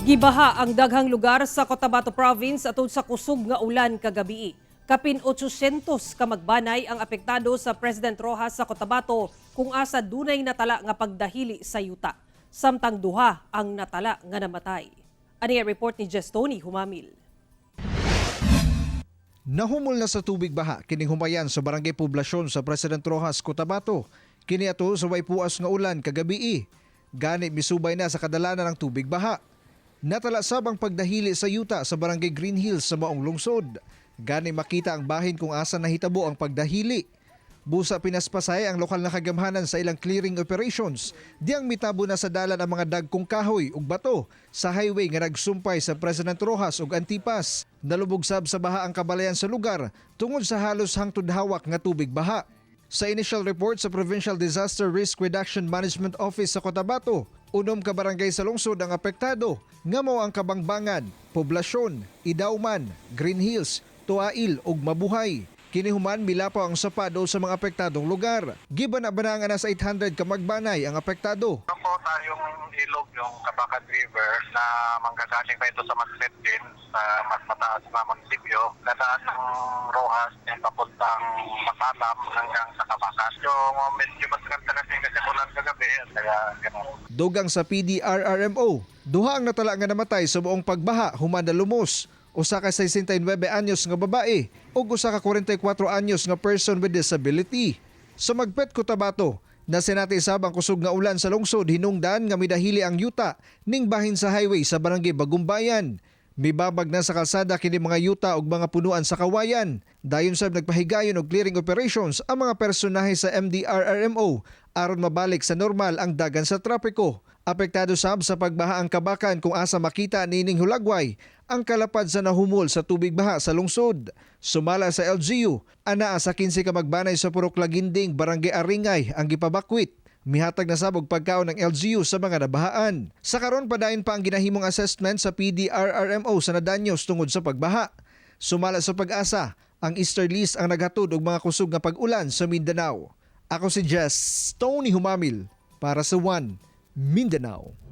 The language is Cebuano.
Gibaha ang daghang lugar sa Cotabato Province atod sa kusog nga ulan kagabi. Kapin 800 ka magbanay ang apektado sa President Roxas sa Cotabato kung asa dunay natala nga pagdahili sa yuta. Samtang duha ang natala nga namatay. Ani ang report ni Jestony Humamil. Nahumol na sa tubig baha kining humayan sa Barangay Poblasyon sa President Roxas, Cotabato. Kini ato sa way puas nga ulan kagabi. Gani misubay na sa kadalanan ng tubig baha. Natala sab ang pagdahili sa yuta sa Barangay Green Hills sa maong lungsod. Gani makita ang bahin kung asa nahitabo ang pagdahili. Busa pinaspasay ang lokal na kagamhanan sa ilang clearing operations. Diyang mitabo na sa dalan ang mga dagkong kahoy ug bato sa highway nga nagsumpay sa President Roxas ug Antipas. Nalubog sab sa baha ang kabalayan sa lugar tungod sa halos hangtod hawak nga tubig baha. Sa initial report sa Provincial Disaster Risk Reduction Management Office sa Cotabato, 6 ka barangay sa lungsod ang apektado nga mao ang Kabangbangan, Poblasyon, Idauman, Green Hills, Tuail ug Mabuhay. Kini human milapaw ang sapa sa mga apektadong lugar. Giba na ba nga nasa 800 ka magbanay ang apektado? Meron po tayong ilog, yung Kabacan River, na manggagaling pa ito sa Magpet din, sa mas mataas na munisipyo. Dadaan ng Roxas, yung papuntang Masalam hanggang sa Kabacan. Yung medyo mas ganda kasi kasi ulan kagabi, kaya gano'n. Dugang sa PDRRMO, duha ang natala nga namatay sa buong pagbaha human na lumos. Usa ka 69 anyos nga babae ug usa ka 44 anyos nga person with disability. Sa Magpet, Cotabato, nasinati sab ang kusog nga ulan sa lungsod hinungdan nga midahili ang yuta ning bahin sa highway sa Barangay Bagumbayan. Mibabag na sa kalsada kini mga yuta ug mga punuan sa kawayan. Dayon sab nagpahigayon og clearing operations ang mga personahe sa MDRRMO aron mabalik sa normal ang dagan sa trapiko. Apektado sab sa pagbaha ang Kabacan kung asa makita nining hulagway ang kalapad sa nahumol sa tubig baha sa lungsod. Sumala sa LGU, anaa sa 15 ka magbanay sa Purok Laginding, Barangay Aringay ang gipabakwit. Mihatag na sab og pagkaon ng LGU sa mga nabahaan. Sa karon, padayon pa ang ginahimong assessment sa PDRRMO sa nadanyos tungod sa pagbaha. Sumala sa PAGASA, ang easterlies ang naghatod og mga kusog nga pag-ulan sa Mindanao. Ako si Jess Tony Humamil para sa One Mindanao.